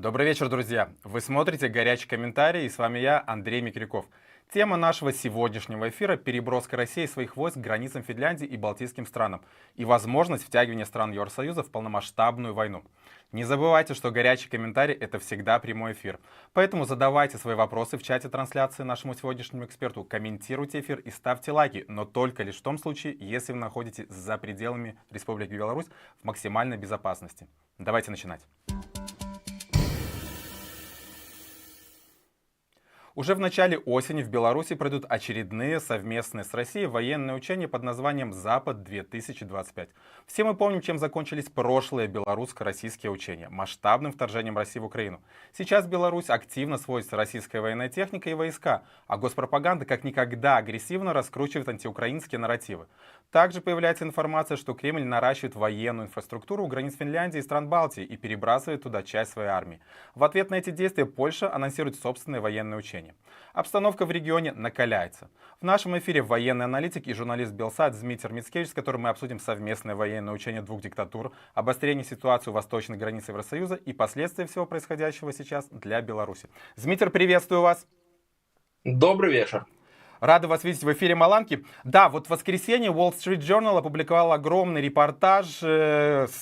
Добрый вечер, друзья! Вы смотрите «Горячий комментарий», и с вами я, Андрей Микрюков. Тема нашего сегодняшнего эфира – переброска России своих войск к границам Финляндии и Балтийским странам и возможность втягивания стран Евросоюза в полномасштабную войну. Не забывайте, что «Горячий комментарий» – это всегда прямой эфир. Поэтому задавайте свои вопросы в чате трансляции нашему сегодняшнему эксперту, комментируйте эфир и ставьте лайки, но только лишь в том случае, если вы находитесь за пределами Республики Беларусь в максимальной безопасности. Давайте начинать. Уже в начале осени в Беларуси пройдут очередные совместные с Россией военные учения под названием «Запад-2025». Все мы помним, чем закончились прошлые белорусско-российские учения – масштабным вторжением России в Украину. Сейчас Беларусь активно сводится российская военная техника и войска, а госпропаганда как никогда агрессивно раскручивает антиукраинские нарративы. Также появляется информация, что Кремль наращивает военную инфраструктуру у границ Финляндии и стран Балтии и перебрасывает туда часть своей армии. В ответ на эти действия Польша анонсирует собственные военные учения. Обстановка в регионе накаляется. В нашем эфире военный аналитик и журналист Белсат Змитер Мицкевич, с которым мы обсудим совместное военное учение двух диктатур, обострение ситуации у восточной границы Евросоюза и последствия всего происходящего сейчас для Беларуси. Змитер, приветствую вас. Добрый вечер. Рады вас видеть в эфире Маланки. Да, вот в воскресенье Wall Street Journal опубликовал огромный репортаж,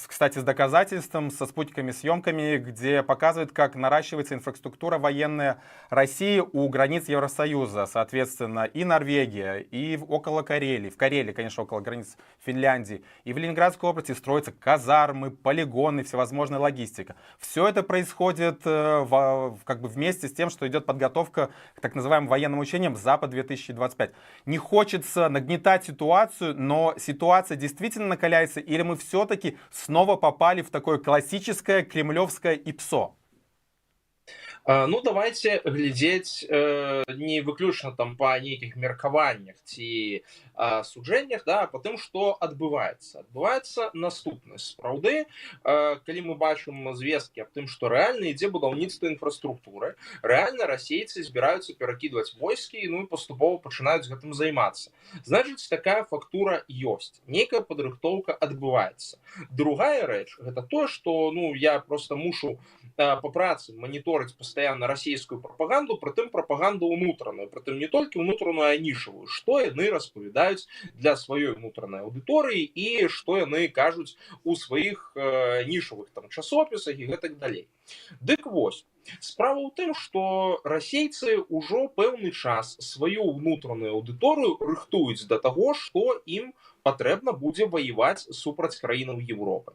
кстати, с доказательством, со спутниками, съемками, где показывает, как наращивается инфраструктура военная России у границ Евросоюза. Соответственно, и Норвегия, и около Карелии, в Карелии, конечно, около границ Финляндии, и в Ленинградской области строятся казармы, полигоны, всевозможная логистика. Все это происходит как бы вместе с тем, что идет подготовка к так называемым военным учениям «Запад-2025». Не хочется нагнетать ситуацию, но ситуация действительно накаляется, или мы все-таки снова попали в такое классическое кремлевское ИПСО? Ну, давайте глядзець не выключна там па нейкіх меркаваннях ці суджэннях, да, па тым, што адбываецца. Адбываецца наступнае. Сапраўды, калі мы бачым звесткі аб тым, што рэальна ідзе будаўніцтва інфраструктуры, рэальна расейцы збіраюцца перакідваць войскі, ну і паступова пачынаюць гэтым займацца. Значыць, такая фактура ёсць. Нейкая падрыхтоўка адбываецца. Другая рэч, гэта тое, што, ну, я просто мушу па працы маніторыць постоянно российскую пропаганду, притым пропаганду унутраную, притым не только унутраную, а нішавую, што яны распавядаюць для сваёй унутранай аўдыторыі і што яны кажуць у сваіх нішавых там часопісах і гэтак далей. Дык вось, справа ў тым, што расейцы ўжо пэўны час сваю ўнутраную аўдыторыю рыхтуюць да таго, што ім патрэбна будзе ваяваць супраць краінаў Европы.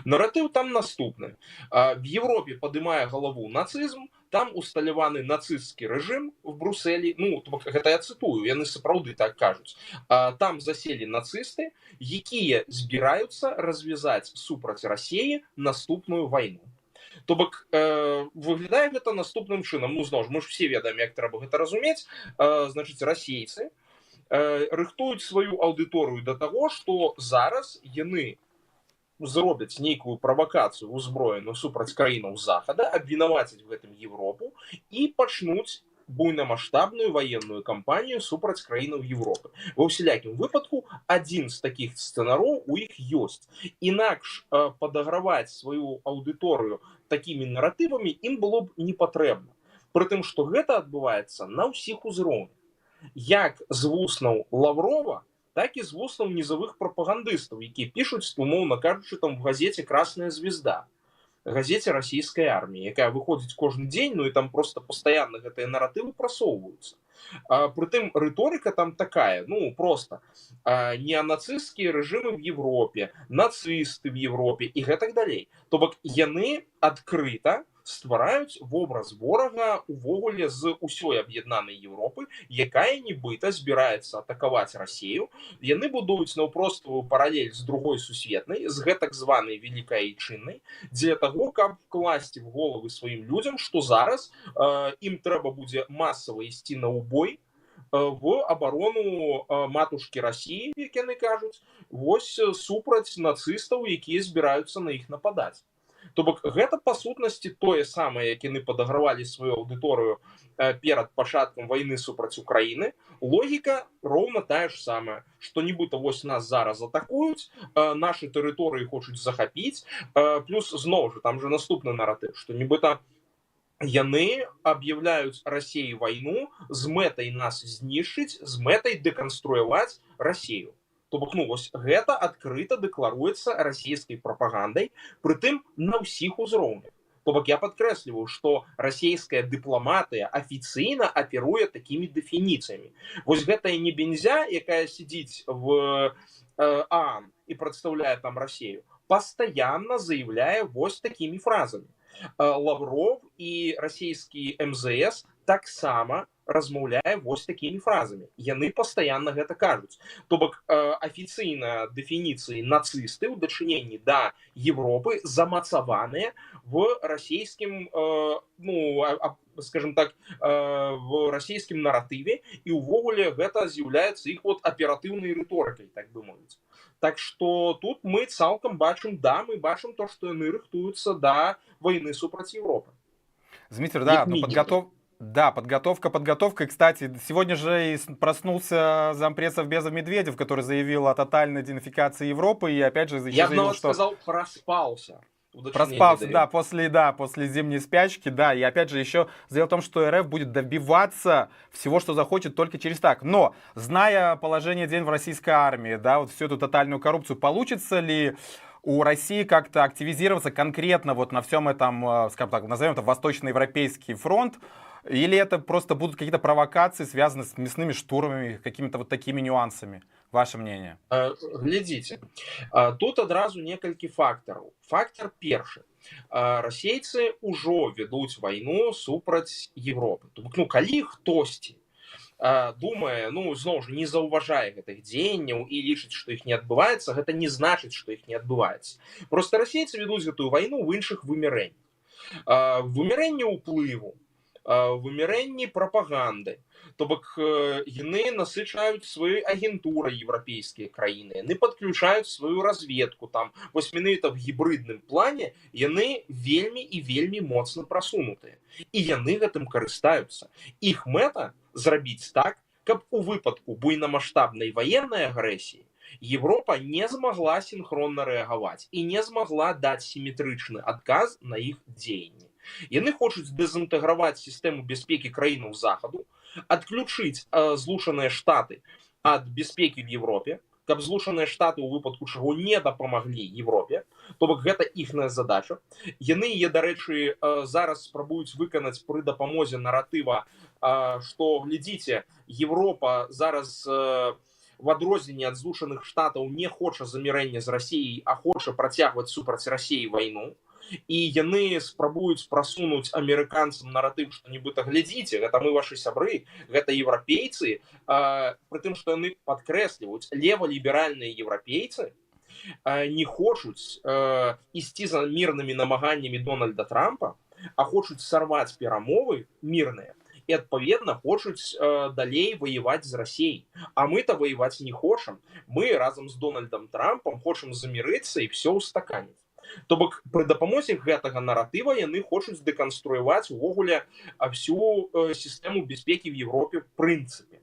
Наратыў там наступны. В Европе падымае галаву нацызм, там усталяваны нацысцкі рэжым в Бруселі, ну, гэта я цытую, яны сапраўды так кажуць. Там заселі нацысты, якія збіраюцца развязаць супраць Расеі наступную вайну. То бок, выглядае гэта наступным чынам. Ну, зноў ж, мы ж все ведаем, як трэба гэта разумець. Значыць, расейцы рыхтуюць сваю аўдыторыю да таго, што зараз яны зробяць нейкую правакацыю узброеную супраць краінаў Захада, абвінавацяць в гэтым Европу і пачнуць буйнамасштабную военную кампанію супраць краінаў Европы. Ва ўсялякім выпадку адзін з такіх сцэнароў у іх ёсць. Інакш падаграваць сваю аўдыторыю такімі наратывамі ім было б не патрэбна. Прытым, што гэта адбываецца на ўсіх узроўнях. Як з вуснаў Лаврова, так і з вуснаў нізавых прапагандыстаў, якія пішуць, умоўна кажучы, там в газеце «Красная звезда», газеце расійскай арміі, якая выходзіць кожны дзень, ну і там просто пастаянна гэтыя наратывы прасоўваюцца. Прытым рыторыка там такая, ну просто неанацысцкія рэжымы в Европе, нацысты в Европе і гэтак далей. То бок яны адкрыта ствараюць вобраз ворага увогуле з усёй аб'яднанай Европы, якая нібыта збіраецца атакаваць Расею. Яны будуюць наўпроставую паралель з другой сусветнай, з гэтак званай вялікай айчыннай, дзеля таго, каб вкласці в головы сваім людзям, што зараз ім трэба будзе масава ісці на убой в абарону матушкі Расіі, як яны кажуць, вось супраць нацыстаў, якія збіраюцца на іх нападаць. То бок гэта па сутнасці тое самае, як яны падагравалі сваю аўдыторыю перад пачаткам вайны супраць Украіны. Логіка роўна тая ж самая, што нібыта вось нас зараз атакуюць, нашы тэрыторыі хочуць захапіць, плюс зноў жа там же наступны наратыў, што нібыта Яны аб'яўляюць Расіі вайну з мэтай нас знішчыць, з мэтай дэканструяваць Расію. То бок, ну, вось гэта адкрыта дэкларуецца расійскай прапагандай, прытым на ўсіх узроўнях. То бок я падкрэсліваю, што расійская дыпламатыя афіцыйна аперуе такімі дэфініцыямі. Вось гэтая Небензя, якая сядзіць в ААН і прадстаўляе там Расію, пастаянна заяўляе вось такімі фразамі. Лавров і расійскі МЗС таксама размаўляе вось такімі фразамі. Яны пастаянна гэта кажуць. То бок афіцыйна дэфініцыі нацысты ў дачыненні да Европы замацаваныя в расійскім, ну, скажем так, в расійскім наратыве, і ўвогуле гэта з'яўляецца іх вот аператыўнай рыторыкай, так бы мовіць. Так што тут мы цалкам бачым, да, мы бачым то, што яны рыхтуюцца да вайны супраць Европы. Змитер, да, ну, да, подготовка, подготовка. И, кстати, сегодня же и проснулся зампред Совбеза Медведев, который заявил о тотальной денацификации Европы, и опять же еще Я заявил, что сказал, проспался. Проспался, да, после зимней спячки, да, и опять же еще заявил о том, что РФ будет добиваться всего, что захочет, только через так. Но, зная положение дел в российской армии, да, вот всю эту тотальную коррупцию, получится ли у России как-то активизироваться конкретно вот на всем этом, скажем так, назовем это Восточноевропейский фронт, или это просто будут какие-то провокации, связанные с мясными штурмами, какими-то вот такими нюансами? Ваше мнение? Глядзіце, тут адразу некалькі фактараў. Фактар першы: расейцы ўжо вядуць вайну супраць Европы. То бок, ну, калі хтосьці думае, ну, зноў жа, не заўважае гэтых дзеянняў і лічыць, што іх не адбываецца, гэта не значыць, што іх не адбываецца. Просто расейцы вядуць гэтую вайну ў іншых вымярэннях: вымярэнне ўплыву, вымярэнні прапаганды. То бок яны насычаюць сваёй агентурай еўрапейскія краіны, яны падключаюць сваю разведку там. Вось менавіта в гібрыдным плане яны вельмі і вельмі моцна прасунутыя, і яны гэтым карыстаюцца. Іх мэта — зрабіць так, каб у выпадку буйнамасштабнай ваеннай агрэсіі Европа не змагла синхронна рэагаваць і не змагла даць сіметрычны адказ на іх дзеянні. Яны хочуць дэзінтэграваць сістэму бяспекі краінаў Захаду, адключыць Злучаныя Штаты ад бяспекі в Европе, каб Злучаныя Штаты ў выпадку чаго не дапамаглі Европе. То бок гэта іхная задача. Яны яе, дарэчы, зараз спрабуюць выканаць пры дапамозе наратыва, што, глядзіце, Европа зараз в адрозненне ад Злучаных Штатаў не хоча замірэння з Расіяй, а хоча працягваць супраць Расіі вайну. І яны спрабуюць прасунуць амерыканцам наратыў, што нібыта, глядзіце, гэта мы вашы сябры, гэта еўрапейцы, пры тым што яны падкрэсліваюць: леваліберальныя еўрапейцы не хочуць ісці за мірнымі намаганнямі Дональда Трампа, а хочуць сарваць перамовы мірныя і, адпаведна, хочуць далей ваяваць з Расіяй. А мы-то ваяваць не хочам, мы разам з Дональдам Трампам хочам замірыцца і все устаканіць. То бок пры дапамозе гэтага наратыва яны хочуць дэканструяваць увогуле всю сістэму бяспекі в Европе в прынцыпе.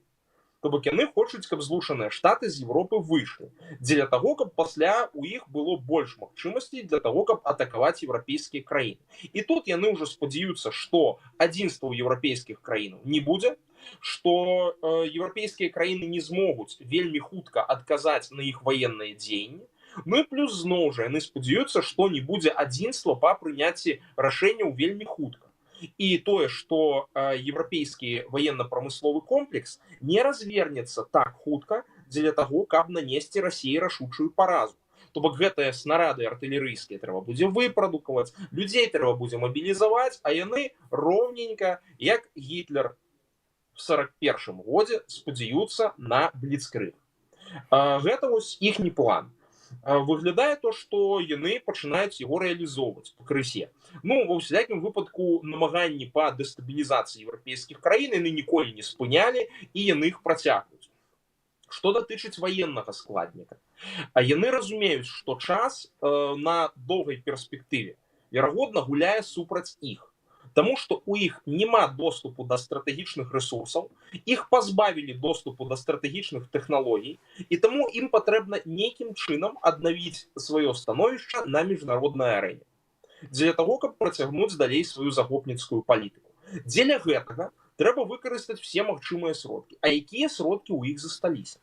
То бок яны хочуць, каб Злучаныя Штаты з Европы выйшлі, дзеля таго, каб пасля у іх было больш магчымасцей для таго, каб атакаваць еўрапейскія краіны. І тут яны ўжо спадзяюцца, што адзінства ў еўрапейскіх краінаў не будзе, што еўрапейскія краіны не змогуць вельмі хутка адказаць на іх ваенныя дзеянні. Ну і плюс, зноў жа, яны спадзяюцца, што не будзе адзінства па прыняцці рашэнняў вельмі хутка. І тое, што еўрапейскі ваенна-прамысловы комплекс не развернецца так хутка дзеля таго, каб нанесці Расіі рашучую паразу. То бок гэтыя снарады артылерыйскія трэба будзе выпрадукаваць, людзей трэба будзе мабілізаваць, а яны роўненька, як Гітлер в 41 годзе, спадзяюцца на бліцкрыг. Гэта вось іхні план. Выглядае то, што яны пачынаюць яго рэалізоўваць пакрысе. Ну, ва ўсялякім выпадку, намаганні па дэстабілізацыі еўрапейскіх краін яны ніколі не спынялі, і яны іх працягваюць. Што датычыць ваеннага складніка, а яны разумеюць, што час на доўгай перспектыве, верагодна, гуляе супраць іх. Таму што у іх няма доступу да стратэгічных рэсурсаў, іх пазбавілі доступу да стратэгічных тэхналогій, і таму ім патрэбна нейкім чынам аднавіць сваё становішча на міжнароднай арэне. Дзеля таго, каб працягнуць далей сваю захопніцкую палітыку. Дзеля гэтага трэба выкарыстаць все магчымыя сродкі. А якія сродкі ў іх засталіся?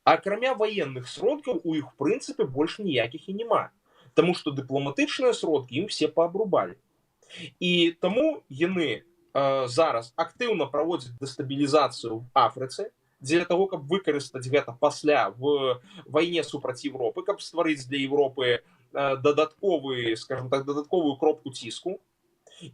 Акрамя ваенных сродкаў у іх, в прынцыпе, больш ніякіх і няма. Таму што дыпламатычныя сродкі ім все паабрубалі. І таму яны зараз актыўна праводзяць дэстабілізацыю в Афрыцы, дзеля таго, каб выкарыстаць гэта пасля в вайне супраць Европы, каб стварыць для Европы дадатковы, скажем так, дадатковую кропку ціску.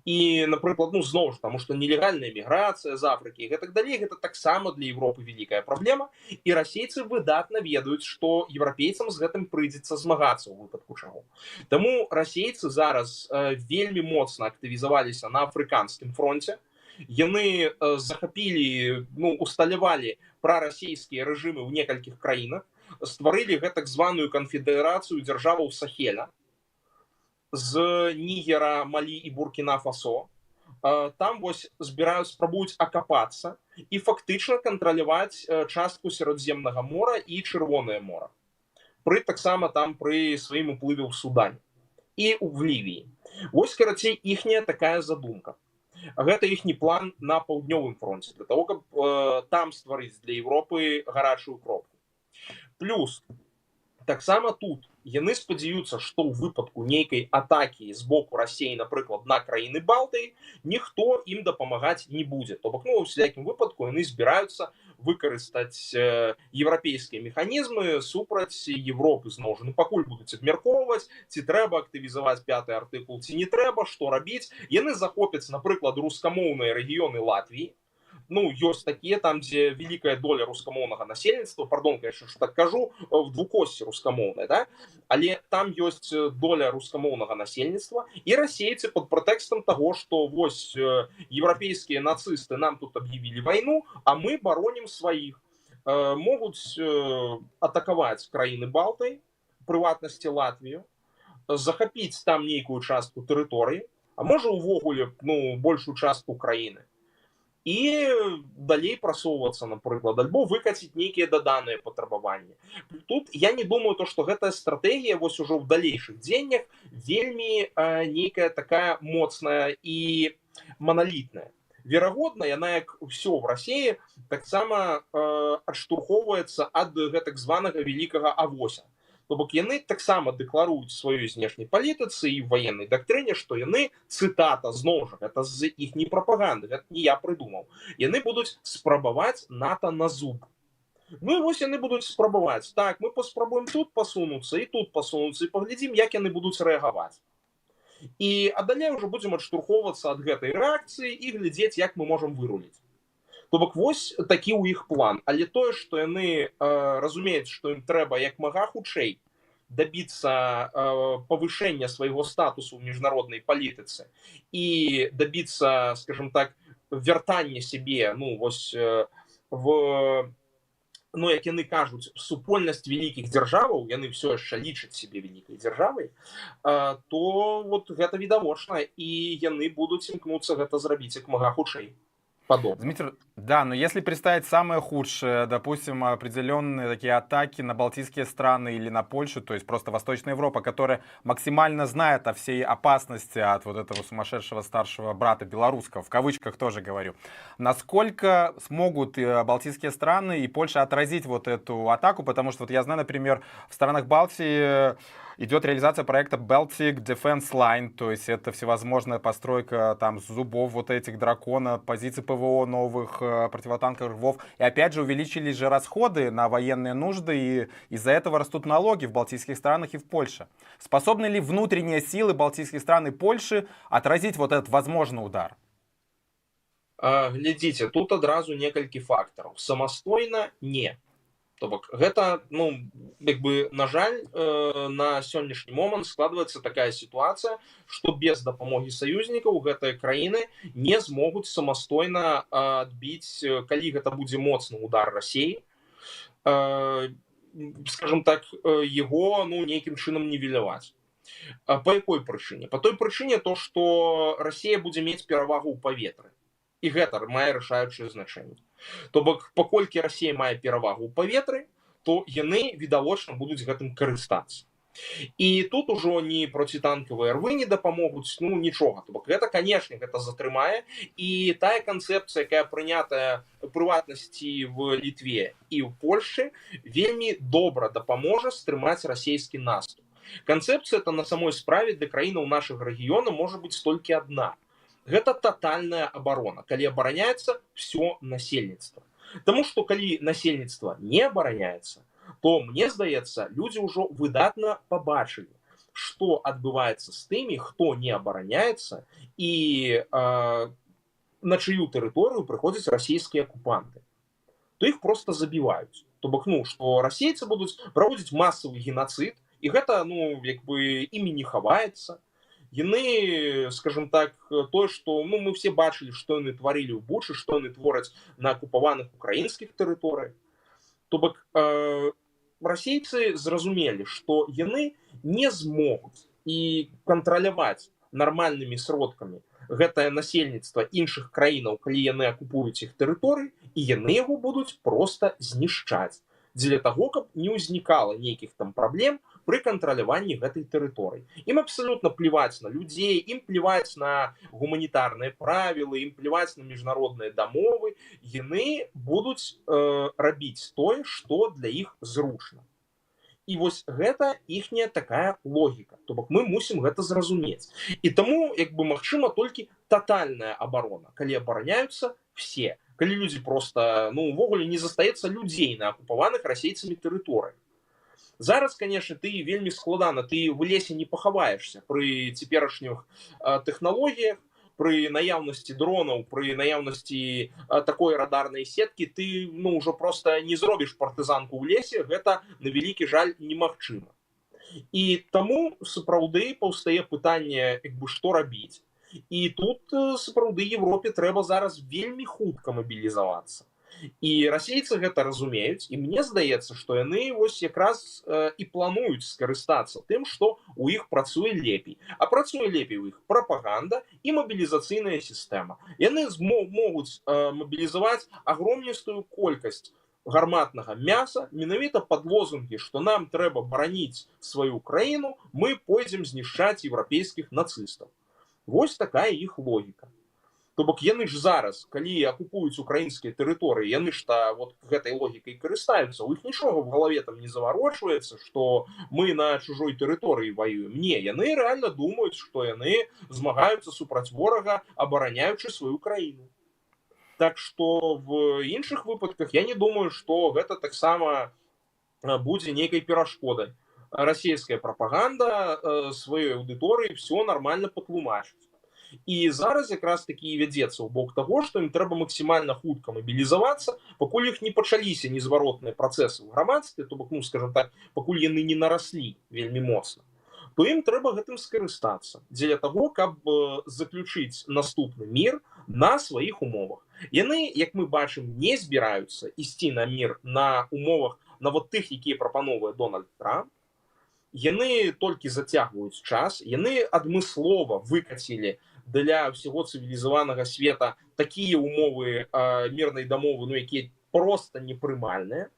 І, напрыклад, ну, зноў жа, таму што нелегальная міграцыя з Афрыкі і гэтак далей, гэта таксама для Европы вялікая праблема, і расейцы выдатна ведаюць, што еўрапейцам з гэтым прыйдзецца змагацца ў выпадку чаго. Таму расейцы зараз вельмі моцна актывізаваліся на афрыканскім фронте. Яны захапілі, ну, усталявалі прарасійскія рэжымы ў некалькіх краінах, стварылі гэтак званую канфедэрацыю дзяржаваў Сахеля з Нігера, Малі і Буркіна-Фасо. Там вось збіраюць, спрабуюць акапацца і фактычна кантраляваць частку Серадземнага мора і Чырвонае мора. Пры таксама там пры сваім уплыве ў Судане і ў Лівіі. Вось, карацей, іхняя такая задумка. Гэта іхні план на паўднёвым фронте для того, каб там стварыць для Европы гарачую кропку. Плюс таксама тут яны спадзяюцца, што ў выпадку нейкай атакі з боку Расеі, напрыклад, на краіны Балтыі, ніхто ім дапамагаць не будзе. То бок, ну, ва ўсялякім выпадку яны збіраюцца выкарыстаць еўрапейскія механізмы супраць Европы зноў жа. Ну, пакуль будуць абмяркоўваць, ці трэба актывізаваць пяты артыкул, ці не трэба, што рабіць. Яны захопяць, напрыклад, рускамоўныя рэгіёны Латвіі. Ну, ёсць такія там, дзе вялікая доля рускамоўнага насельніцтва, пардон, конечно, што так кажу, в двукоссі рускамоўнае, да? Але там ёсць доля рускамоўнага насельніцтва, і расейцы пад прэтэкстам таго, што вось еўрапейскія нацысты нам тут аб'явілі вайну, а мы баронім сваіх, могуць атакаваць краіны Балтыі, прыватнасці Латвію, захапіць там нейкую частку тэрыторыі, а можа ўвогуле, ну, большую частку краіны, і далей прасоўвацца, напрыклад, альбо выкаціць нейкія даданыя патрабаванні. Тут я не думаю, то, што гэтая стратэгія вось ужо ў далейшых дзеяннях вельмі нейкая такая моцная і маналітная. Верагодна, яна, як ўсё в Расеі, таксама адштурхоўваецца ад гэтак званага вялікага авося. То бок яны таксама дэкларуюць сваёй знешняй палітыцы і ваеннай дактрыне, што яны, цытата, зноў жа, гэта з іхняй прапаганды, гэта не я прыдумаў, яны будуць спрабаваць НАТО на зуб. Ну і вось яны будуць спрабаваць. Так, мы паспрабуем тут пасунуцца і тут пасунуцца, і паглядзім, як яны будуць рэагаваць. І а далей ўжо будзем адштурхоўвацца ад гэтай рэакцыі і глядзець, як мы можам выруліць. То бок вось такі ў іх план. Але тое, што яны разумеюць, што ім трэба як мага хутчэй дабіцца павышэння свайго статусу ў міжнароднай палітыцы і дабіцца, скажем так, вяртання сябе, ну, вось, в, ну, як яны кажуць, супольнасць вялікіх дзяржаваў, яны ўсё яшчэ лічаць сябе вялікай дзяржавай, то вот гэта відавочна, і яны будуць імкнуцца гэта зрабіць як мага хутчэй. Подобное. Дмитрий, да, но если представить самое худшее, допустим, определенные такие атаки на балтийские страны или на Польшу, то есть просто Восточная Европа, которая максимально знает о всей опасности от вот этого сумасшедшего старшего брата белорусского, в кавычках тоже говорю, насколько смогут балтийские страны и Польша отразить вот эту атаку, потому что вот я знаю, например, в странах Балтии идет реализация проекта Baltic Defense Line, то есть это всевозможная постройка там зубов вот этих дракона, позиций ПВО новых, противотанковых рвов. И опять же увеличились же расходы на военные нужды, и из-за этого растут налоги в балтийских странах и в Польше. Способны ли внутренние силы балтийских стран и Польши отразить вот этот возможный удар? Глядзіце, тут адразу некалькі фактараў. Самастойна не. То бок гэта, ну, як бы, на жаль, на сённяшні момант складваецца такая сітуацыя, што без дапамогі саюзнікаў гэтыя краіны не змогуць самастойна адбіць, калі гэта будзе моцны удар Расеі, скажем так, его, ну, нейкім чынам нівеляваць. Па якой прычыне? Па той прычыне, то, што Расія будзе мець перавагу ў паветры. І гэта мае рашаючае значэнне. То бок, паколькі Расія мае перавагу ў паветры, то яны відавочна будуць гэтым карыстацца. І тут ужо ні процітанкавыя рвы не дапамогуць, ну нічога. То бок гэта, канешне, гэта затрымае. І тая канцэпцыя, якая прынятая прыватнасці в Літве і ў Польшчы, вельмі добра дапаможа стрымаць расійскі наступ. Канцэпцыя это на самой справе для краінаў нашага рэгіёна можа быць толькі адна. Гэта татальная абарона, калі абараняецца всё насельніцтва. Таму што калі насельніцтва не абараняецца, то, мне здаецца, людзі ўжо выдатна пабачылі, што адбываецца з тымі, хто не абараняецца і на чыю тэрыторыю прыходзяць расійскія акупанты. То іх просто забіваюць. То бок, ну, што расейцы будуць праводзіць масавы генацыд, і гэта, ну, як бы імі не хаваецца. Яны, скажем так, тое, што, ну, мы все бачылі, што яны тварылі ў Бучы, што яны твораць на акупаваных украінскіх тэрыторыях. То бок расейцы зразумелі, што яны не змогуць і кантраляваць нармальнымі сродкамі гэтае насельніцтва іншых краінаў, калі яны акупуюць іх тэрыторыі, і яны яго будуць проста знішчаць дзеля таго, каб не ўзнікала нейкіх там праблем пры кантраляванні гэтай тэрыторыі. Ім абсалютна плеваць на людзей, ім плеваць на гуманітарныя правілы, ім плеваць на міжнародныя дамовы. Яны будуць рабіць тое, што для іх зручна. І вось гэта іхняя такая логіка. То бок мы мусім гэта зразумець. І таму, як бы, магчыма толькі татальная абарона, калі абараняюцца все. Калі людзі просто, ну, увогуле не застаецца людзей на акупаваных расейцамі тэрыторыях. Зараз, конечно, ты вельмі складана, ты в лесе не пахаваешся пры цяперашніх тэхналогіях, пры наяўнасці дронаў, пры наяўнасці такой радарнай сеткі, ты, ну, ўжо просто не зробіш партызанку ў лесе, гэта, на вялікі жаль, немагчыма. І таму сапраўды паўстае пытанне, як бы, што рабіць. І тут сапраўды Европе трэба зараз вельмі хутка мабілізавацца. І расейцы гэта разумеюць, і мне здаецца, што яны вось якраз і плануюць скарыстацца тым, што ў іх працуе лепей. А працуе лепей у іх прапаганда і мабілізацыйная сістэма. Яны могуць мабілізаваць агромністую колькасць гарматнага мяса менавіта пад лозунгі, што нам трэба бараніць сваю краіну, мы пойдзем знішчаць еўрапейскіх нацыстаў. Вось такая іх логіка. То бок яны ж зараз, калі акупуюць украінскія тэрыторыі, яны ж та вот гэтай логікай карыстаюцца. У іх нічога в галаве там не заварочваецца, што мы на чужой тэрыторыі ваюем. Не, яны рэальна думаюць, што яны змагаюцца супраць ворага, абараняючы сваю краіну. Так што в іншых выпадках я не думаю, што гэта таксама будзе нейкай перашкодай. Расійская прапаганда сваёй аўдыторыі всё нармальна патлумачыць. І зараз якраз такі і вядзецца ў бок таго, што ім трэба максімальна хутка мабілізавацца, пакуль іх не пачаліся незваротныя працэсы ў грамадстве, то бок, ну, скажем так, пакуль яны не нараслі вельмі моцна, то ім трэба гэтым скарыстацца дзеля таго, каб заключыць наступны мір на сваіх умовах. Яны, як мы бачым, не збіраюцца ісці на мір на умовах нават тых, якія прапановвае Дональд Трамп. Яны толькі зацягваюць час, яны адмыслова выкацілі для ўсяго цывілізаванага света такія умовы мірнай дамовы, ну, якія просто непрымальныя.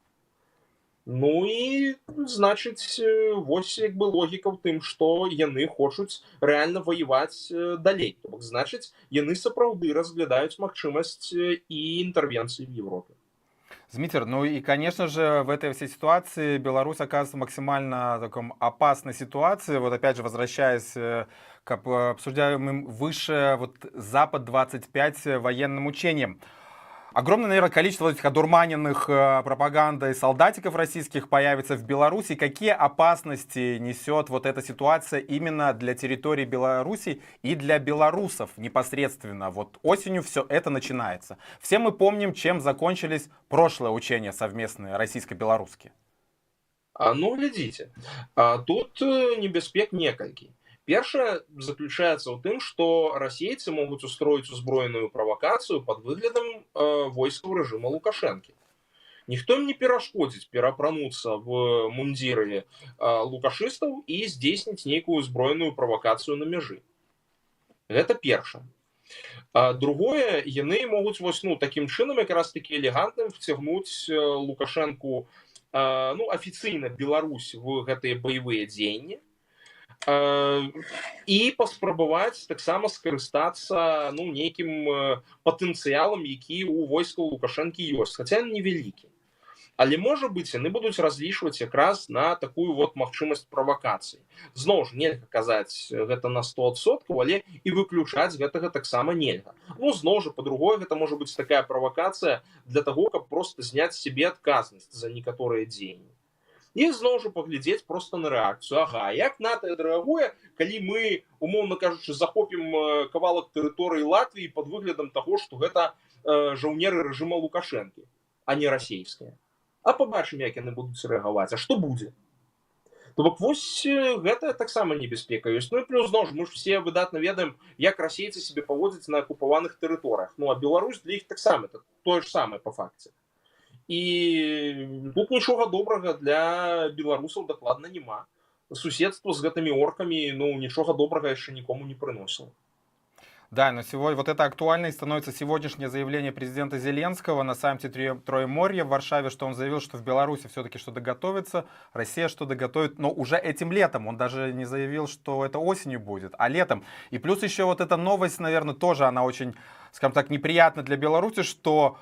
Ну і, значыць, вось як бы логіка ў тым, што яны хочуць рэальна ваяваць далей. То бок, значыць, яны сапраўды разглядаюць магчымасць і інтэрвенцыі в Европе. Змитер, ну и, конечно же, в этой всей ситуации Беларусь оказывается максимально таком опасной ситуации. Вот опять же, возвращаясь к обсуждаемым выше вот Запад-25 военным учениям. Огромное, наверное, количество этих одурманенных пропагандой солдатиков российских появится в Беларуси. Какие опасности несет вот эта ситуация именно для территории Беларуси и для белорусов непосредственно? Вот осенью все это начинается. Все мы помним, чем закончились прошлые учения совместные российско-белорусские. Ну, глядзіце, тут небяспек некалькі. Першае заключаецца ў тым, што расейцы могуць устроіць узброеную правакацыю пад выглядам войскаў рэжыма Лукашэнкі. Ніхто ім не перашкодзіць перапрануцца в мундзіры лукашыстаў і здзейсніць нейкую узброеную правакацыю на мяжы. Гэта першае. А другое, яны могуць вось, ну, такім чынам якраз такі элегантным вцягнуць Лукашэнку ну, афіцыйна Беларусь в гэтыя баявыя дзеянні і паспрабаваць таксама скарыстацца, ну, нейкім патэнцыялам, які ў войскаў Лукашэнкі ёсць, хаця невялікі. Але, можа быць, яны будуць разлічваць якраз на такую вот магчымасць правакацыі. Зноў ж, нельга казаць гэта на 100%, але і выключаць гэтага таксама нельга. Ну, зноў жа, па-другое, гэта можа быць такая правакацыя для таго, каб просто зняць сябе адказнасць за некаторыя дзеянні. І зноў жа паглядзець просто на рэакцыю. Ага, як НАТО адрэагуе, калі мы, умоўна кажучы, захопім кавалак тэрыторыі Латвіі пад выглядам таго, што гэта жаўнеры рэжыма Лукашэнкі, а не расійскія. А пабачым, як яны будуць рэагаваць, а што будзе. То бок вось гэта таксама небяспека ёсць. Ну і плюс, зноў ж, мы ж все выдатна ведаем, як расейцы сябе паводзяць на акупаваных тэрыторыях. Ну а Беларусь для іх таксама это тое ж самае па факце. І тут нічога добрага для беларусаў дакладна няма. Суседство з гэтымі оркамі, ну, нічога добрага яшчэ нікому не прыносіла. Да, но сегодня вот это актуально и становится сегодняшнее заявление президента Зеленского на саммите Троеморья в Варшаве, что он заявил, что в Беларуси все-таки что-то готовится, Россия что-то готовит, но уже этим летом. Он даже не заявил, что это осенью будет, а летом. И плюс еще вот эта новость, наверное, тоже она очень, скажем так, неприятна для Беларуси, что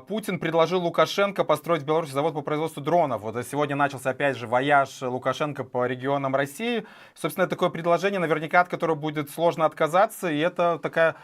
Путин предложил Лукашенко построить в Беларуси завод по производству дронов. Вот сегодня начался опять же вояж Лукашенко по регионам России. Собственно, такое предложение, наверняка от которого будет сложно отказаться, и это такая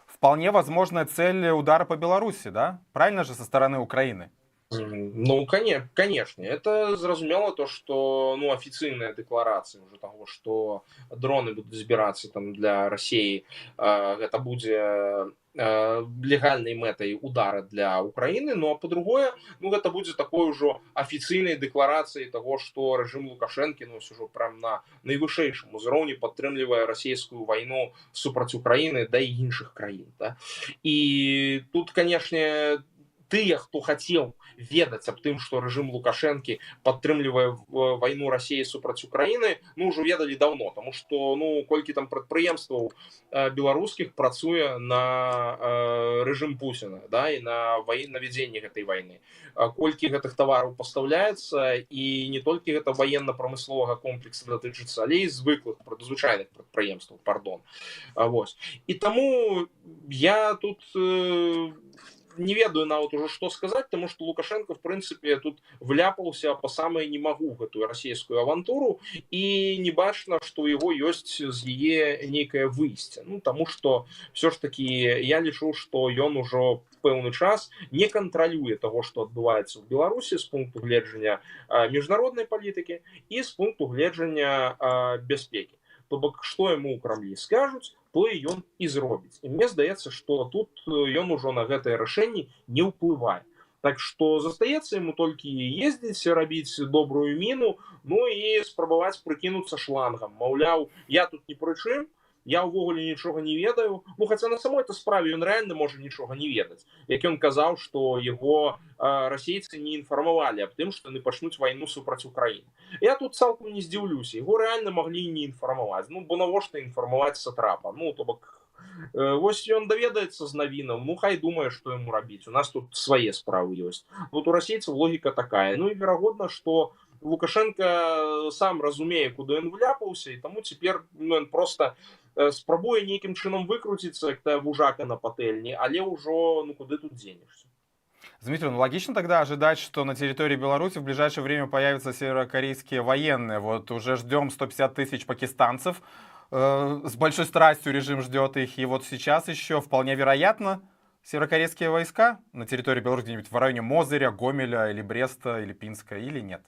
вполне возможная цель удара по Беларуси, да? Правильно же, со стороны Украины? Ну, конечно, это зразумела то, что, ну, афіцыйная дэкларацыя уже того, что дроны будуць збірацца там для России, гэта будзе легальнай мэтай удара для Украины. Ну а па-другое, ну, гэта будзе такой ужо афіцыйнай дэкларацыяй того, что рэжым Лукашэнкі, ну, ўжо прям на найвышэйшым узроўні падтрымлівае расійскую вайну супраць Украины, да і іншых краін, да? І тут, конечно, тыя, хто хацеў ведаць аб тым, што рэжым Лукашэнкі падтрымлівае вайну Расіі супраць Украіны, ну, ўжо ведалі даўно, таму што, ну, колькі там прадпрыемстваў беларускіх працуе на рэжым Пуціна, да, і на на вядзенне гэтай вайны, колькі гэтых тавараў пастаўляецца, і не толькі гэта ваенна-прамысловага комплекса датычыцца, але і звыклых, звычайных прадпрыемстваў, пардон. Вось. І таму я тут не ведаю нават ужо, што сказаць, таму што Лукашенко, в прынцыпе, тут вляпаўся по самае не магу гэтую расійскую авантуру, і не бачна, што ў яго ёсць з яе нейкае выйсце. Ну, таму што все ж таки я лічу, што ён ужо пэўны час не кантралюе таго, што адбываецца ў Беларусі з пункту гледжання міжнароднай палітыкі і з пункту гледжання бяспекі. То бок што яму ў Крамлі скажуць, тое ён і зробіць. І мне здаецца, што тут ён ужо на гэтае рашэнне не ўплывае. Так што застаецца яму толькі ездзіць, рабіць добрую міну, ну і спрабаваць прыкінуцца шлангам. Маўляў, я тут ні пры чым, я ўвогуле нічога не ведаю. Ну, хаця на самой-то справе ён рэальна можа нічога не ведаць. Як ён казаў, што яго расейцы не інфармавалі аб тым, што яны пачнуць вайну супраць Украіны. Я тут цалкам не здзіўлюся, яго рэальна маглі не інфармаваць. Ну, бо навошта інфармаваць сатрапа? Ну, то бок вось ён даведаецца з навінаў, ну, хай думае, што яму рабіць. У нас тут свае справы ёсць. Вот у расейцаў логіка такая. Ну і верагодна, што Лукашенко сам разумее, куды ён вляпаўся, і таму цяпер, ну, ён просто спрабуе нейкім чынам выкруціцца, як тая вужака на патэльні, але ўжо, ну, куды тут дзенешся. Дмитрий, ну логично тогда ожидать, что на территории Беларуси в ближайшее время появятся северокорейские военные. Вот уже ждем 150 тысяч пакистанцев, с большой страстью режим ждет их. И вот сейчас еще вполне вероятно северокорейские войска на территории Беларуси где-нибудь в районе Мозыря, Гомеля или Бреста или Пинска, или нет?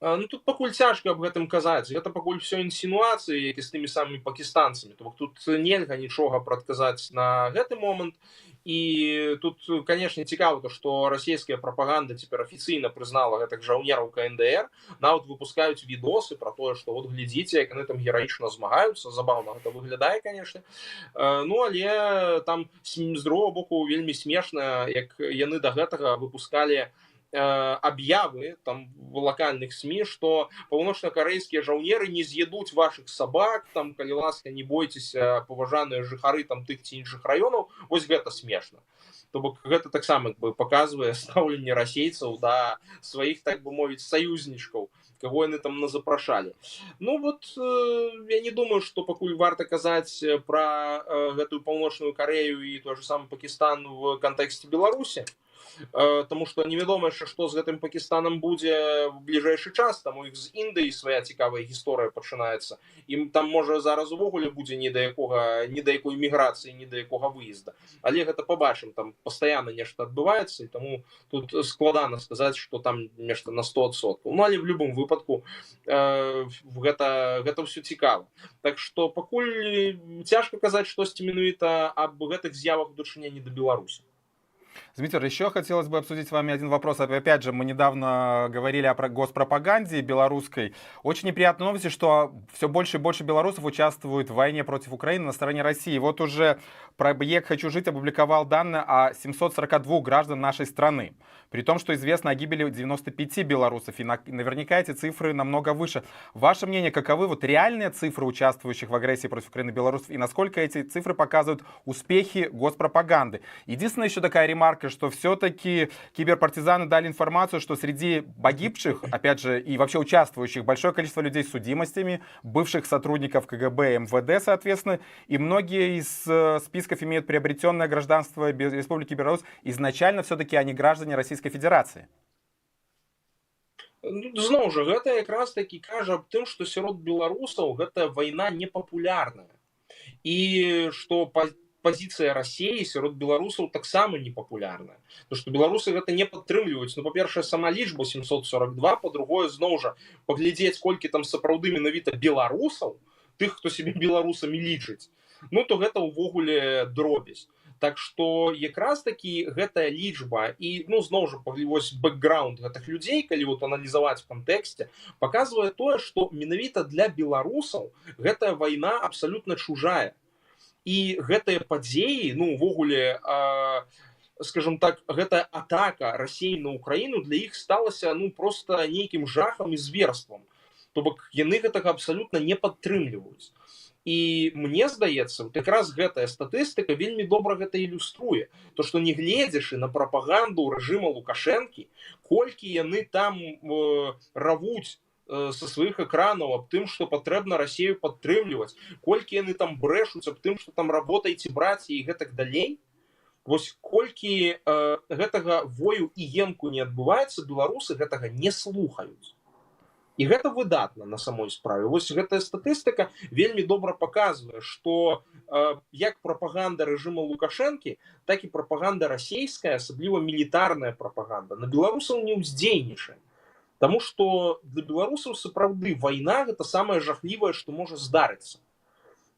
Ну, тут пакуль цяжка аб гэтым казаць. Гэта пакуль все інсінуацыі, як і з тымі самымі пакістанцамі. То бок тут нельга нічога прадказаць на гэты момант. І тут, конечно, цікава то, што расійская прапаганда цяпер афіцыйна прызнала гэтых жаўнераў КНДР, нават выпускаюць відосы пра тое, што вот глядзіце, як яны там гераічна змагаюцца. Забаўна гэта выглядае, конечно. Ну, але там з другого боку вельмі смешна, як яны да гэтага выпускалі аб'явы там в лакальных СМИ, что паўночна-карэйскія жаўнеры не з'едуць ваших сабак, там, калі ласка, не бойцеся, паважаныя жыхары там тых ці іншых раёнаў. Вось гэта смешна. То бок гэта таксама як бы паказвае стаўленне расейцаў да сваіх, так бы мовіць, саюзнічкаў, каго яны там назапрашалі. Ну вот я не думаю, што пакуль варта казаць пра гэтую Паўночную Карэю і той же самы Пакістан в кантэксце Беларусі. Таму што невядома яшчэ, што з гэтым Пакістанам будзе в бліжэйшы час. Там у іх з Індыяй свая цікавая гісторыя пачынаецца. Ім там, можа, зараз увогуле будзе ні да якога, ні да якой міграцыі, ні да якога выезда. Але гэта пабачым, там пастаянна нешта адбываецца, і таму тут складана сказаць, што там нешта на 100%. Ну, але в любым выпадку гэта ўсё цікава. Так што пакуль цяжка казаць штосьці менавіта аб гэтых з'явах у дачыненні да Беларусі. Змитер, еще хотелось бы обсудить с вами один вопрос. Опять же, мы недавно говорили о госпропаганде белорусской. Очень неприятные новости, что все больше и больше белорусов участвуют в войне против Украины на стороне России. Вот уже проект «Хочу жить» опубликовал данные о 742 граждан нашей страны. При том, что известно о гибели 95 белорусов. И наверняка эти цифры намного выше. Ваше мнение, каковы вот реальные цифры участвующих в агрессии против Украины белорусов и насколько эти цифры показывают успехи госпропаганды? Единственное, еще такая ремарка, что все-таки киберпартизаны дали информацию, что среди погибших, опять же, и вообще участвующих, большое количество людей с судимостями, бывших сотрудников КГБ и МВД, соответственно, и многие из списков имеют приобретенное гражданство Республики Беларусь. Изначально все-таки они граждане Российской Федерации. Ну, зноў жа, гэта якраз такі кажа аб тым, што сярод беларусаў гэтая вайна непапулярная і што пазіцыя Расеі сярод беларусаў таксама непапулярная, то што беларусы гэта не падтрымліваюць. Ну, па-першае, сама лічба 742, па-другое, зноў жа, паглядзець, колькі там сапраўды менавіта беларусаў, тых, хто сябе беларусамі лічыць, ну то гэта ўвогуле дробязь. Так што якраз такі гэтая лічба і, ну, зноў жа, вось бэкграунд гэтых людзей, калі вот аналізаваць в кантэксце, паказвае тое, што менавіта для беларусаў гэтая вайна абсалютна чужая. І гэтыя падзеі, ну, увогуле, скажем так, гэтая атака Расеі на Украіну для іх сталася, ну, просто нейкім жахам і зверствам. То бок яны гэтага абсалютна не падтрымліваюць. І мне здаецца, вот якраз гэтая статыстыка вельмі добра гэта ілюструе. То, што не гледзячы на прапаганду рэжыма Лукашэнкі, колькі яны там равуць са сваіх экранаў аб тым, што патрэбна Расею падтрымліваць, колькі яны там брэшуць аб тым, што там «работайте, братья» і гэтак далей, вось колькі гэтага вою і енку не адбываецца, беларусы гэтага не слухаюць. І гэта выдатна на самой справе. Вось гэтая статыстыка вельмі добра паказвае, што як прапаганда рэжыма Лукашэнкі, так і прапаганда расійская, асабліва мілітарная прапаганда, на беларусаў не ўздзейнічае. Таму што для беларусаў сапраўды вайна — гэта самае жахлівае, што можа здарыцца.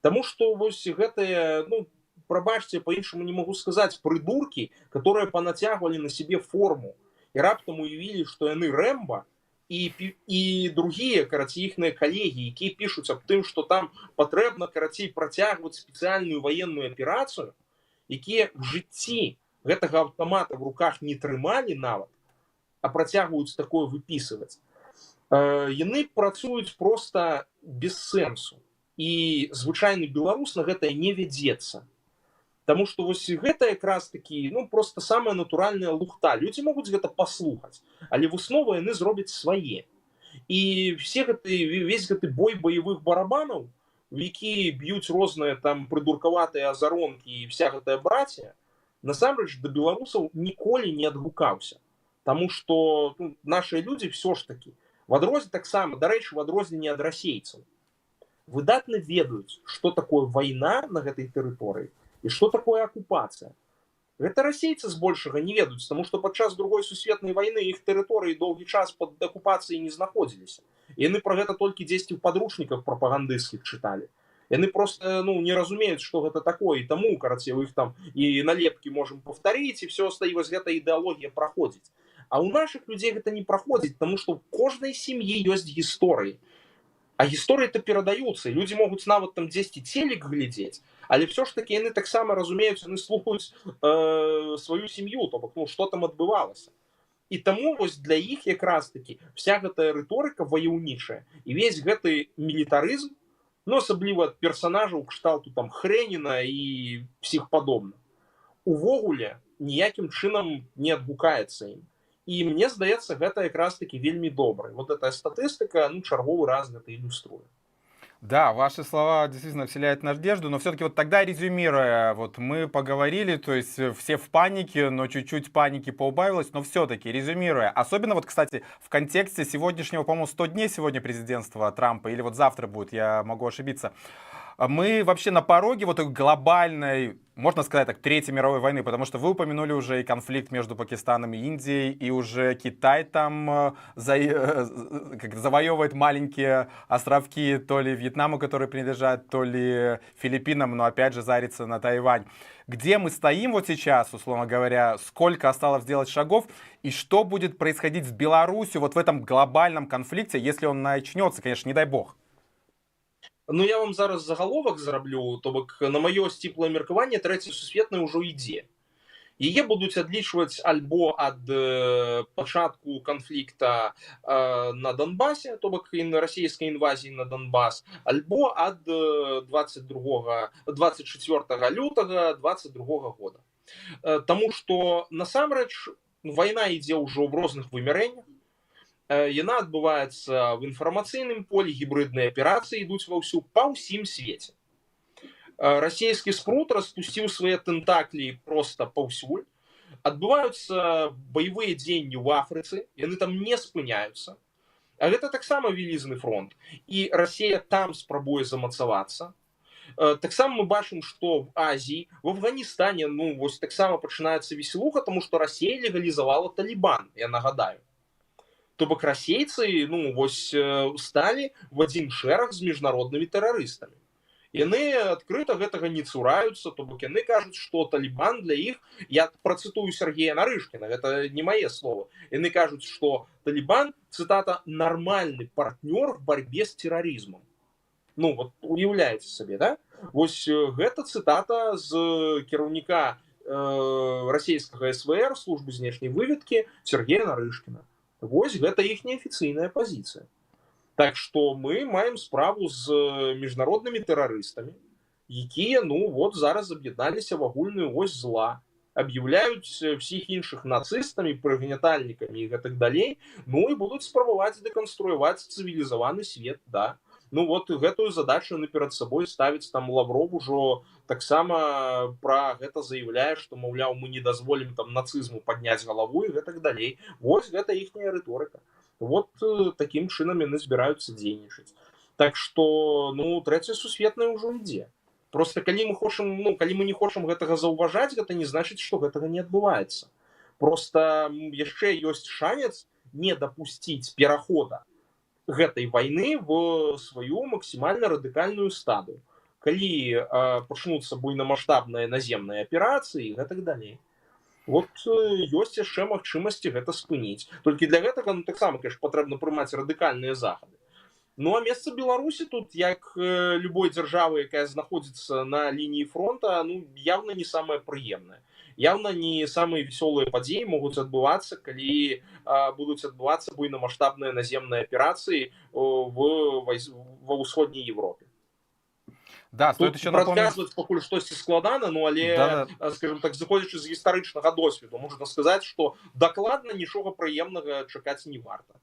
Таму што вось гэтыя, ну, прабачце, па-іншаму не магу сказаць, прыдуркі, которые панацягвалі на сябе форму і раптам уявілі, што яны Рэмба, і другія, карацей, іхныя калегі, якія пішуць аб тым, што там патрэбна, карацей, працягваць спецыяльную ваенную аперацыю, якія в жыцці гэтага аўтамата в руках не трымалі нават, а працягваюць такое выпісваць. Яны працуюць проста без сэнсу. І звычайны беларус на гэтае не вядзецца. Таму што вось гэта якраз такі, ну, просто самая натуральная лухта. Людзі могуць гэта паслухаць, але высновы яны зробяць свае. І все гэты, весь гэты бой баявых барабанаў, в які б'юць розныя там прыдуркаватыя азаронкі і вся гэтая братія, насамрэч да беларусаў ніколі не адгукаўся. Таму што, ну, нашыя людзі все ж такі, в адрозненне таксама, дарэчы, в адрозненне ад расейцаў, выдатна ведаюць, што такое вайна на гэтай тэрыторыі і што такое акупацыя. Гэта расейцы збольшага не ведаюць, таму што падчас Другой сусветнай вайны іх тэрыторыі доўгі час пад акупацыяй не знаходзіліся. І яны пра гэта толькі дзесьці ў падручніках прапагандысцкіх чыталі. Яны просто, ну, не разумеюць, што гэта такое, і таму, карацей, у іх там і налепкі «можем повторить», і все остальное, вось гэта ідэалогія праходзіць. А ў нашых людзей гэта не праходзіць, таму што ў кожнай сям'і ёсць гісторыі. А гісторыі-то перадаюцца, і людзі могуць нават там дзесьці телек глядзець, але все ж таки яны таксама разумеюць, яны слухаюць сваю сям'ю, то бок, ну, што там адбывалася. І таму вось для іх якраз такі вся гэтая рыторыка ваяўнічая і весь гэты мілітарызм, ну, асабліва ад персанажаў кшталту там Хрэніна і всех падобных, увогуле ніякім чынам не адгукаецца ім. І мне здаецца, гэта якраз таки вельмі добра. Вот эта статыстыка, ну, чарговы раз гэта ілюструе. Да, ваши слова действительно вселяют надежду, но все-таки вот тогда, резюмируя, вот мы поговорили, то есть все в панике, но чуть-чуть паники поубавилось, но все-таки резюмируя, особенно вот, кстати, в контексте сегодняшнего, по-моему, 100 дней сегодня президентства Трампа, или вот завтра будет, я могу ошибиться, мы вообще на пороге вот глобальной, можно сказать так, Третьей мировой войны, потому что вы упомянули уже и конфликт между Пакистаном и Индией, и уже Китай там как, завоевывает маленькие островки то ли Вьетнаму, которые принадлежат, то ли Филиппинам, но опять же зарится на Тайвань. Где мы стоим вот сейчас, условно говоря, сколько осталось сделать шагов, и что будет происходить с Беларусью вот в этом глобальном конфликте, если он начнется, конечно, не дай бог? Ну, я вам зараз загаловак зраблю, то бок на маё сціплае меркаванне, трэцяя сусветная ўжо ідзе. Яе будуць адлічваць альбо ад пачатку канфлікта на Донбасе, то бок расійскай інвазіі на Донбас, альбо ад 22, 24 лютага 22 года. Таму што насамрэч вайна ідзе ўжо ў розных вымярэннях. Яна адбываецца в інфармацыйным полі, гібрыдныя аперацыі ідуць ва ўсю па ўсім свеце. Расійскі спрут распусціў свае тэнтаклі проста паўсюль. Адбываюцца баявыя дзеянні ў Афрыцы, яны там не спыняюцца. А гэта таксама вялізны фронт. І Расія там спрабуе замацавацца. Таксама мы бачым, што в Азіі, в Афганістане, ну, вось таксама пачынаецца веселуха, таму што Расія легалізавала Талібан, я нагадаю. То бок расейцы, ну, вось сталі в адзін шэраг з міжнароднымі тэрарыстамі. Яны адкрыта гэтага не цураюцца, то бок яны кажуць, што Талібан для іх, я працытую Сергея Нарышкіна, гэта не мае словы, яны кажуць, што Талібан, цытата, «нармальны партнёр в борьбе с терроризмом». Ну, вот уяўляеце сабе, да? Вось гэта цытата з кіраўніка расійскага СВР, службы знешняй выведкі, Сергея Нарышкіна. Вось гэта іхняя афіцыйная пазіцыя. Так што мы маем справу з міжнароднымі тэрарыстамі, якія, ну, вот зараз аб'ядналіся в агульную ось зла, аб'яўляюць всіх іншых нацыстамі, прыгнятальнікамі і гэтак далей, ну і будуць спрабаваць дэканструяваць цывілізаваны свет, да. Ну вот гэтую задачу яны перад сабой ставіць, там Лавров ужо таксама пра гэта заяўляе, што, маўляў, мы не дазволім там нацызму падняць галаву і гэтак далей. Вось гэта іхняя рыторыка. Вот такім чынам яны збіраюцца дзейнічаць. Так што, ну, трэцяя сусветная ўжо ідзе. Просто калі мы хочам, ну, калі мы не хочам гэтага заўважаць, гэта не значыць, што гэтага не адбываецца. Просто яшчэ ёсць шанец не дапусціць перахода гэтай вайны в сваю максімальна радыкальную стадыю, калі пачнуцца буйнамасштабныя наземныя аперацыі і гэтак далей. Вот ёсць яшчэ магчымасці гэта спыніць. Толькі для гэтага, ну, таксама, конечно, патрэбна прымаць радыкальныя захады. Ну а месца Беларусі тут, як любой дзяржавы, якая знаходзіцца на лініі фронта, ну, явно не самае прыемнае. Явно не самыя вясёлыя падзеі могуць адбывацца, калі будуць адбывацца буйнамасштабныя наземныя аперацыі ва ўсходняй Европе. Да, стоит Тут еще напомнить. прадказваць пакуль штосьці складана, ну, але, Да-да. Скажем так, зыходзячы з гістарычнага досведу, можна сказаць, што дакладна нічога прыемнага чакаць не варта.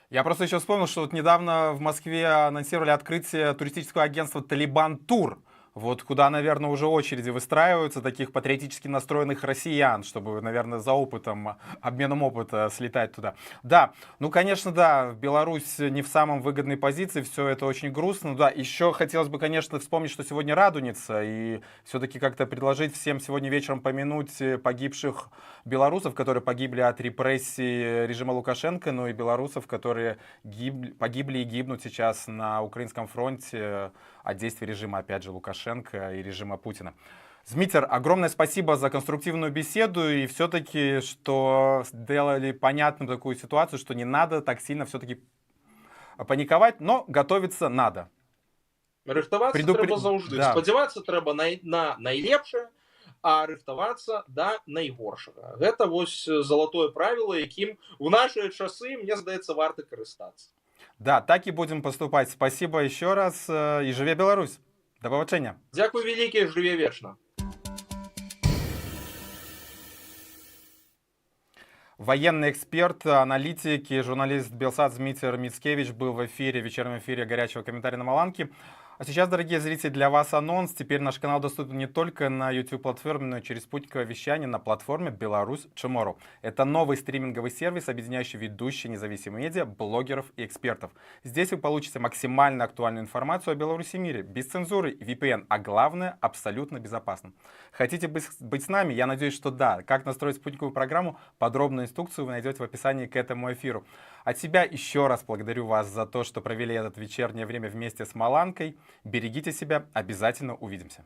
Я просто еще вспомнил, что вот недавно в Москве анонсировали открытие туристического агентства «Талибан Тур», вот куда, наверное, уже очереди выстраиваются таких патриотически настроенных россиян, чтобы, наверное, за опытом, обменом опыта слетать туда. Да, ну, конечно, да, Беларусь не в самом выгодной позиции, все это очень грустно. Да, еще хотелось бы, конечно, вспомнить, что сегодня Радуница, и все-таки как-то предложить всем сегодня вечером помянуть погибших белорусов, которые погибли от репрессий режима Лукашенко, ну и белорусов, которые погибли и гибнут сейчас на украинском фронте от действий режима, опять же, Лукашенко и режима Путина. Змитер, огромное спасибо за конструктивную беседу и все-таки, что сделали понятным такую ситуацию, что не надо так сильно все-таки паниковать, но готовиться надо. Рыхтавацца трэба заўжды. Спадзявацца трэба на найлепшае, а рыхтавацца да найгоршага. Гэта вось залатое правіла, якім в нашыя часы, мне здаецца, варта карыстацца. Да, так и будем поступать. Спасибо еще раз. И жыве Беларусь. Да пабачэння. Дзякуй вялікі, жыве вечна. Военный эксперт, аналитик и журналист Белсат Змитер Мицкевич был в эфире, в вечернем эфире «Горячего комментария» на Маланке. А сейчас, дорогие зрители, для вас анонс. Теперь наш канал доступен не только на YouTube-платформе, но и через спутниковое вещание на платформе «Беларусь Tomorrow». Это новый стриминговый сервис, объединяющий ведущие независимые медиа, блогеров и экспертов. Здесь вы получите максимально актуальную информацию о Беларуси и мире, без цензуры, VPN, а главное, абсолютно безопасно. Хотите быть с нами? Я надеюсь, что да. Как настроить спутниковую программу? Подробную инструкцию вы найдете в описании к этому эфиру. От себя еще раз благодарю вас за то, что провели это вечернее время вместе с Маланкой. Берегите себя, обязательно увидимся.